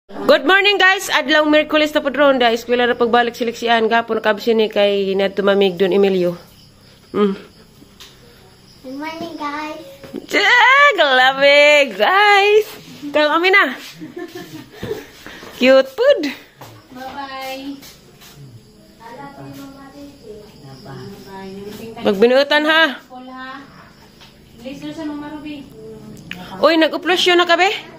Good morning, guys! Adlaw Miyerkules na pod ron, da eskwela na pagbalik siliksian gapon kabsi ni kay nadto mamig Don Emilio. Good morning, guys. Jack, love guys. Kang kami na. Cute food. Bye-bye. Magbinuutan ha. Uy, nag-upload na ka be?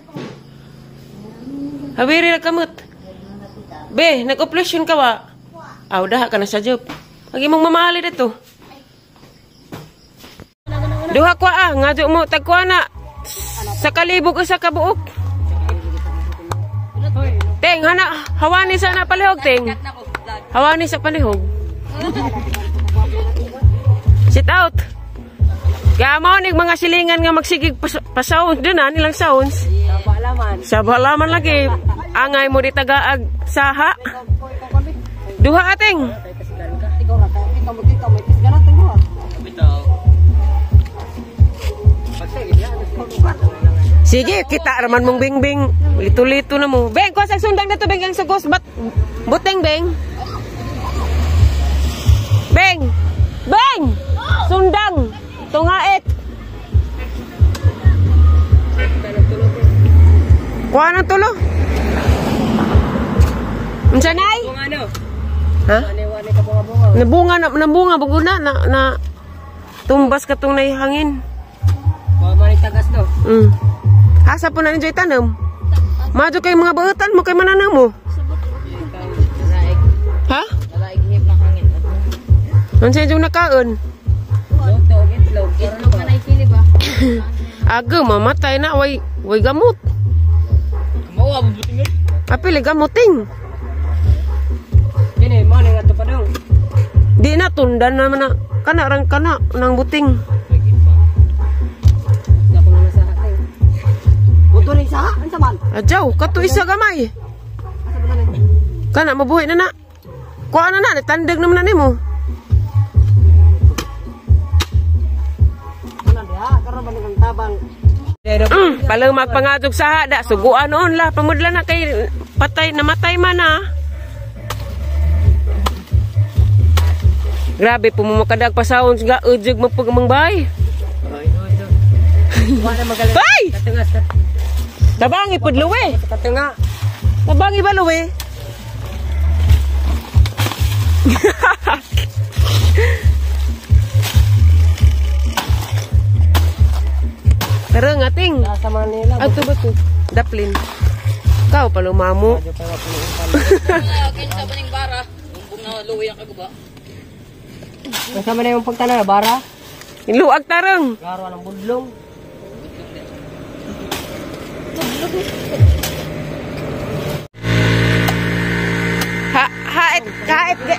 Hawiri na kamot. Be, nag-upload ka wa? Aw, daha ka na sa job. Agi mong mamahali dito. Duha kwa ah, ngadyo mo tagkuha na. Sa kalibog usa ka buok. Teng, hana, hawani sa na palihog, Teng. Hawani sa palihog. Sit out. Kaya nig mga silingan nga magsigig pa sound doon na nilang sounds. Sa balaman lagi. Angay mo di tagaag saha. Duha ating. Sige, kita raman mong bingbing. Lito-lito na mo. Beng, kuha sa sundang na to, Beng, ang sugos. Bat, buteng, Beng. Beng! Beng! Sundang! Tungait! Kuha ng tulo. Unsa nay? Ha? Nabunga na, nabunga bago na na tumbas katong naihangin. Tagas no. Asa po na ninyo itanom? Madyo kay mga bautan mo kay mananaw mo. Ha? Unsa yung nakaon? Itlog, itlog na naikili ba? Aga mamatay na way way gamot. Mao abubuting. Apili gamuting. Kini mo ni ngadto pa dong. Di na tundan naman na kana rang kana nang buting. Adyaw, kato isa gamay. Kana mabuhi na na. Kuha na na, tandag naman na nimo. Palang magpangadog sa hada, suguan noon lah, pamudla na kay patay, namatay man ah. Grabe, pumumakadag pa sounds ga, ujog mapagmangbay. Bay! Tabangi pud luwe. Katunga. Tabangi ba luwe? Tara ngating. Sa Manila. Ato ba to? Daplin. Kao pa lumamo. Kinsa ba ning bara? Bumbong na luwi ang kaguba. Unsa man yung pagtanaw bara? Luag tarang. Garo ang budlong.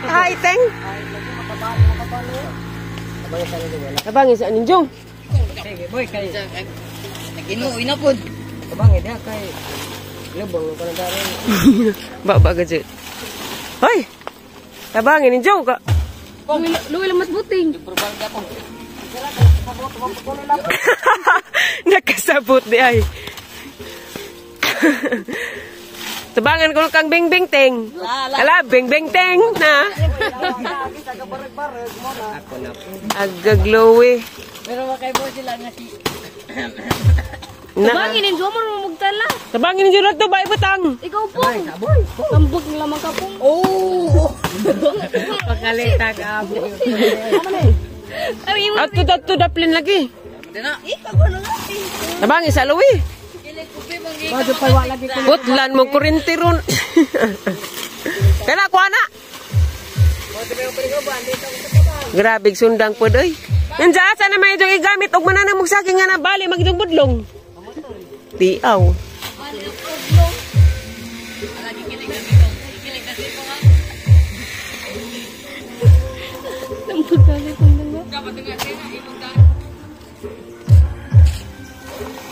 Haiteng. Tabangi sa ninjong. Sige boy kay Nag-inuwi na pod. Tabangi dia kay lubong ko na dari. Ba gajud. Hoy. Tabangi ninjong ka. Luwi lang mas buting. Nakasabot di ay. Tabangan ko kang bingbing ting. Ala bingbing ting na. Agaglowe. Pero makaibo sila nga si. Tabangin ninyo mo mugtala. Tabangin ninyo na to ba ibutang. Ikaw po. Tambok nila man ka po. Oh. Pakalitag abo. Ato dato daplin lagi. Tabangin sa luwi. Putlan mo kurinti ron. Kana kuha na. Grabe sundang pod oy. Nandiya asa na may yung igamit og mananang mong saging nga nabali magidong budlong. Tiaw.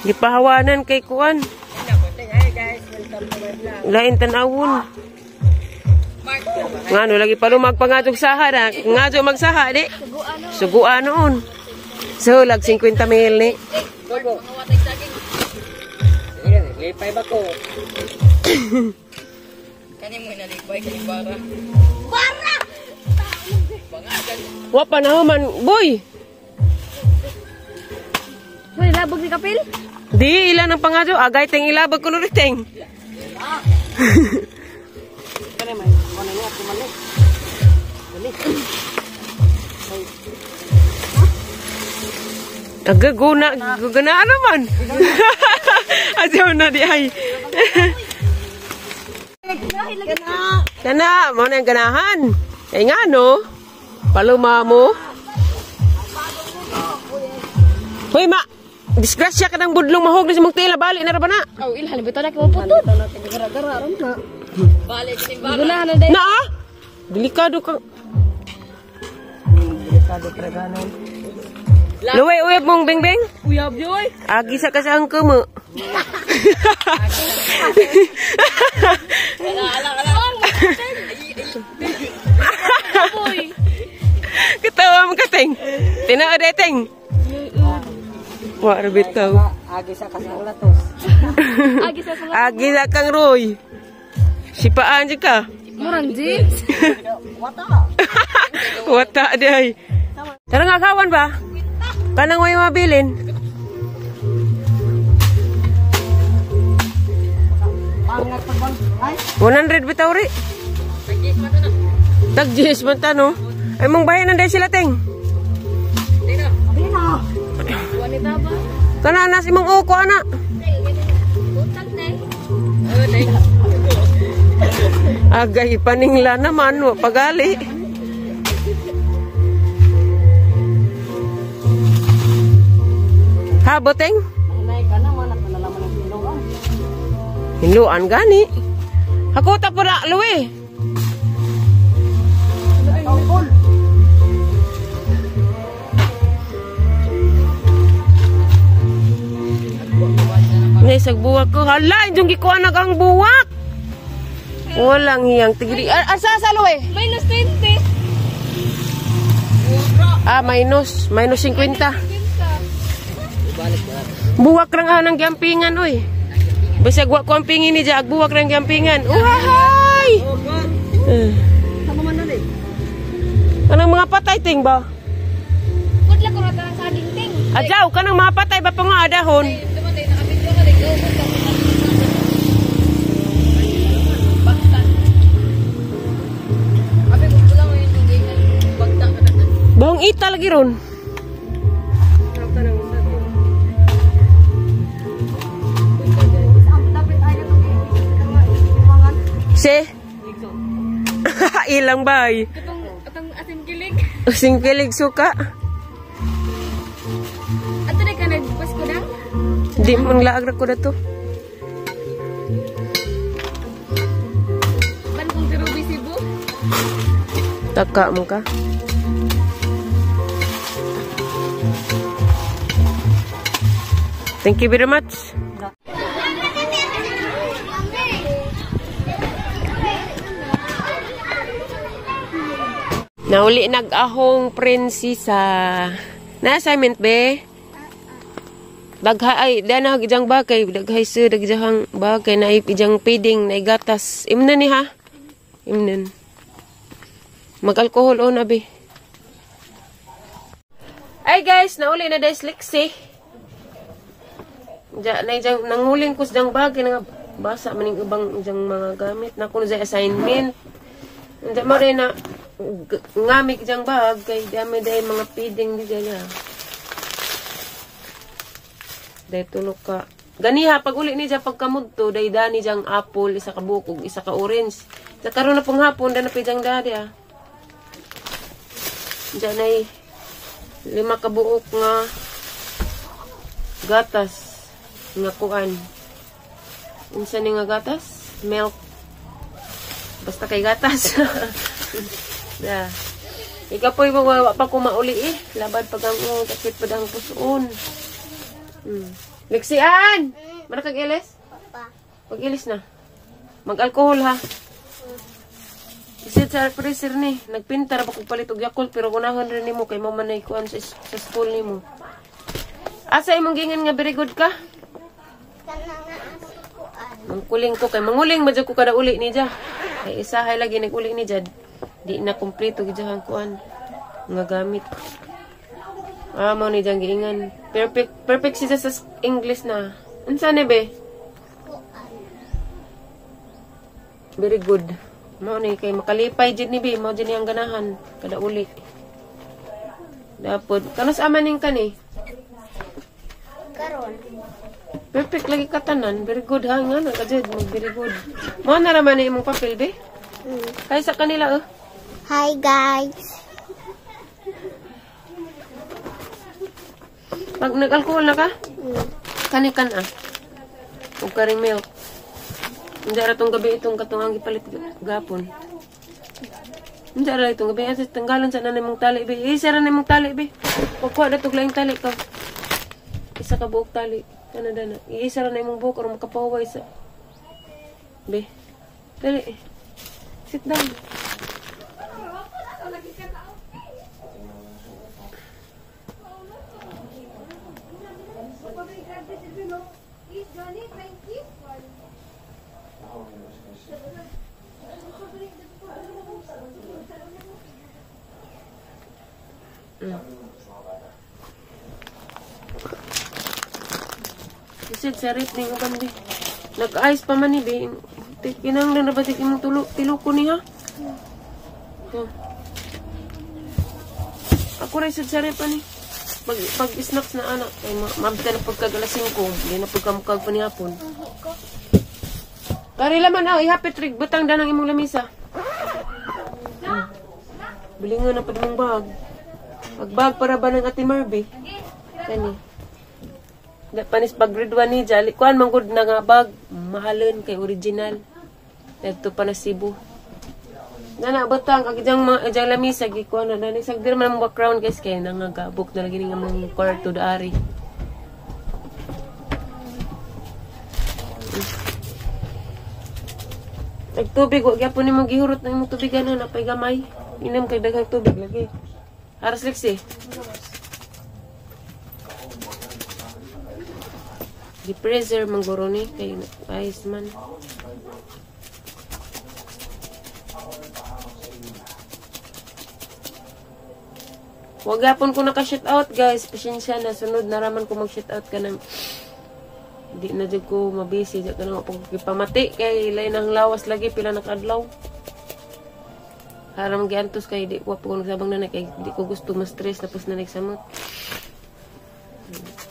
Gipahawanan kay kuan. Lain tan-awon. Ngano lagi pa magpangadog saha na. Ngadyo magsaha di. Suguan noon. So lag 50 mil ni. Lipay ba ko? Kani mo inalibay, kani bara. Bara! Bangagan. Wa pa na man, boy. Hoy, labog ni Kapil. Di ilan ang pangadyo, agay teng ilabag kuno ri teng. Kani may ano niya kumali. Dali. Agaguna, gugana naman. Adyaw na di ay. Kana, mo na ang ganahan. Ay nga no. Paluma mo. Hoy ma, disgrasya ka ng budlong mahog na sa mong tila bali na ra ba na? Oh, ilhan bitaw na kay putod. Gara-gara ron na. Balik kining bara. Gunahan na day. Na ah? Delikado ka. Delikado praganon. Luway uyab mong bingbing. Uyab joy. Agi sa kasang mo. Ala ala ala. Katawa mo ka, Ting. Tinaod eh, Ting. Wa ra bitaw. Agi sa kasang latos. Agi sa sala. Agi sa kang Roy. Sipaan jud ka. Murang jeans. Wata. Wata di ay. Tara nga kawan ba? Kanang way mabilin. Pangat pagbang. Ay, 100 bitaw ri. Tag-GS man ta no. Ay mong bahay nanday sila ting. abi na. Wanita ba? Kana nas imong uko ana. Utang na. Agay paningla naman wa pagali. Ha, boteng? Nanay ka naman at nalaman ng hinuan. Hinluan gani. Hakota po na, luwi. Tungkol. Naisag buwak ko. Hala, yung gikuha na kang buwak. Walang hiyang tigri. Asa sa luwi? Minus 20. Ah, minus. Minus 50. Buwak lang anang gampingan, oy. Bisag wa ko ang pingin ni Jack, buwak lang gampingan. Uhahay! Eh. Sama man dali. Kanang mga patay ting ba? Good luck kung natanang saging ting. Adyaw, kanang mga patay ba pa nga adahon? Bahong ita lagi ron. Se? Ilang bay. Atong ating kilig. Using kilig suka. Ato na ka nagpasko dang? Di man laag ra ko na to. Ban kong tirubi Cebu. Taka mo ka. Thank you very much. Nauli nag-ahong prinsesa. Na assignment be? Dagha ay dana ijang bagay, daghay sa dagjahang bagay na ijang feeding na gatas. Imnan ni ha? Imnan. Mag-alcohol on abi. Ay guys, nauli na dahil liksi. Ja, na ijang nanguling ko sa bagay nga basa maning ubang ijang mga gamit na kuno sa assignment. Hindi mo rin na ngamik ijang bag kay dami dahil mga feeding di dyan. Dahil tulog ka. Ganiha, pag uli ni dyan pagkamudto, dahil dani diyang apple, isa ka bukog, isa ka orange. Sa karon na pong hapon, dana pa diyang dadi ah. Diyan ay 5 ka buok nga gatas nga kuan. Unsa ni nga gatas? Milk. Basta kay gatas. Da. Ikaw po yung wa pa ko mauli eh. Labad pag ang sakit pa ang pusoon. Liksian! Mana kag ilis? Pag-ilis na. Mag-alcohol ha. Isit sa freezer ni. Nagpintar ba kung palit og Yakult pero kunahan rin nimo kay mama na ikuan sa school nimo. Asa imong gingan nga very good ka? Kana nga kuan. Mangkuling ko kay manguling man jud ko kada uli ni ja. Kay isahay lagi naguli ni ja. Di na kumpleto gid ang kuan nga gamit. Ah, mao ni jang giingan. Perfect perfect siya sa English na. Unsa ni be? Very good. Mao ni kay makalipay jud ni be, mao jud ni ang ganahan kada uli. Dapod kanus ama ning kani? Karon. Perfect lagi katanan. Very good ha nga na ka jud, mag very good. Mao na ra man ni imong papel be. Kaysa kanila oh. Hi guys. Pag nag-alcohol na ka? Kani kan ah. Ug karing milk. Hindi ra tong gabi itong katong ang gipalit gapon. Hindi ra itong gabi. Asa tanggalan sa nanay mong tali be. Isa ra na mong tali be. Pagkuha na tog laing tali ka. Isa ka buok tali. Kana dana. Iisa ra na imong buhok aron makapahuway sa. Be. Dali. Sit down. Isid sa rip ning uban be. Nag-ice pa man ni be. Kinahanglan ra ba tig imong tiluko ni ha? Oh. Ako ra isod sa rip ani. Pag snacks na anak kay mabta na pagkag alas 5, di na pagkamukag pa ni hapon. Kari laman aw ihapit rig butang danang imong lamisa. Bilingon na pud imong bag. Pagbag para ba ng Ate Marby? Kani. Da panis pag grade 1 ni Jali. Kuan man gud na nga bag, mahalon kay original. Dadto pa na Cebu. Nana butang ag jang mga jang lamisa gi kuan na nani sagdir man ang background guys kay nangagabok na lagi ni nga mga kwarto daari. Nagtubig wa gyapon nimo gihurot ng imong tubigan na napay gamay. Inom kay daghang tubig lagi. Aras liksi. Di-freezer mangguro ni kay ice man. Wag gapon ko naka-shout out guys. Pasensya na, sunod na raman ko mag-shout out ka ng di na jud ko mabisi di ka na pagpamati kay lain ang lawas lagi pila na kadlaw. Haram giantos kay di wa po ko nagsabang nanay kay di ko gusto ma-stress tapos na nagsamot.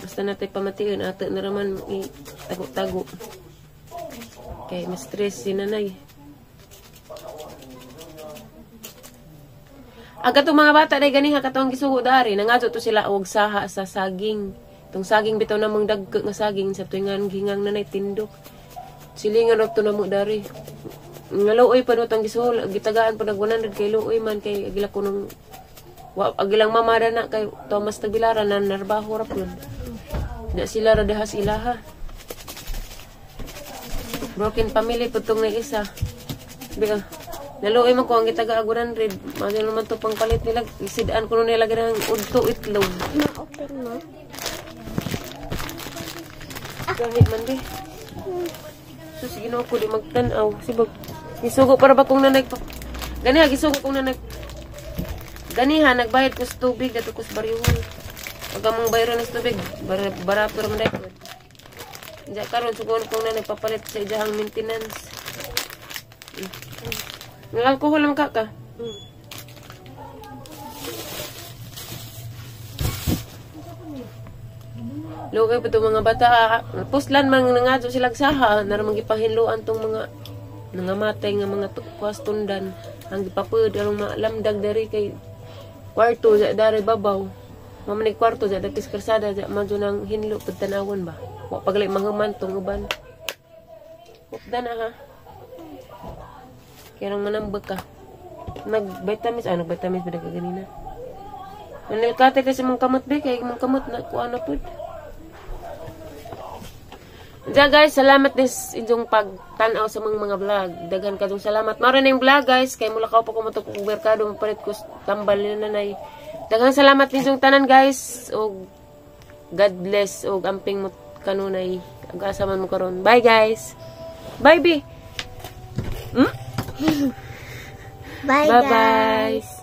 Basta natay pamation ato na raman tago-tago. Kay ma-stress si nanay. Ang katong mga bata day ganiha katong gisugo dari nangadto to sila og saha sa saging. Tong saging bitaw namang dagko nga saging sa tuingan gingang nanay tindok. Silingan ra to namo dari. Nga luoy pa no tang gisuhol gitagaan pa nag 100 kay luoy man kay agila ko nung wa agilang mama ra na kay Thomas Tagbilaran na narbaho ra pud. Na sila ra dahas ilaha. Broken family pud tong isa. Biga naluoy man ko ang gitagaan 100. Mao naman to pangpalit nila isidaan ko nila ganang udto itlog. Na-open mo. Kahit man di. Sus, Ginoo ko di magtan-aw. Sibag gisugo para ba kung nanay ganiha gisugo kung nanay ganiha nagbayad ko sa tubig dato ko sa baryuhon. Pag among bayron sa tubig barato ra man dayon. Diya karon sugon kong nanay papalit sa iyang maintenance. Ng alcohol lang ka ka. Lugay pa itong mga bata. Puslan man nangadto sila saha. Naramang gipahinluan tong mga nangamatay nga mga kuwas tundan. Ang gipapud arong maalamdag dari kay kwarto dari babaw. Mamanig kwarto dya dapis karsada dya madyo nang hinlo pagtanawon ba. Wa pagali manghuman tong uban. Hupda na ha. Kaya nang manambag ka. Nag-vitamins, nag-vitamins ba nagkaganina? Nanilkate kasi mong kamot be, kaya mong kamot na kuha na po. Diya guys, salamat din inyong pagtanaw sa mga vlog. Daghan kadong salamat. Mara na yung vlog guys, kay mula ka pa kumatok og merkado, mapalit ko tambal ni nanay. Daghan salamat ninyong tanan guys. Og God bless og amping mo kanunay. Ag-asa man mo karon. Bye guys. Bye, B. Bye, Bye-bye. guys.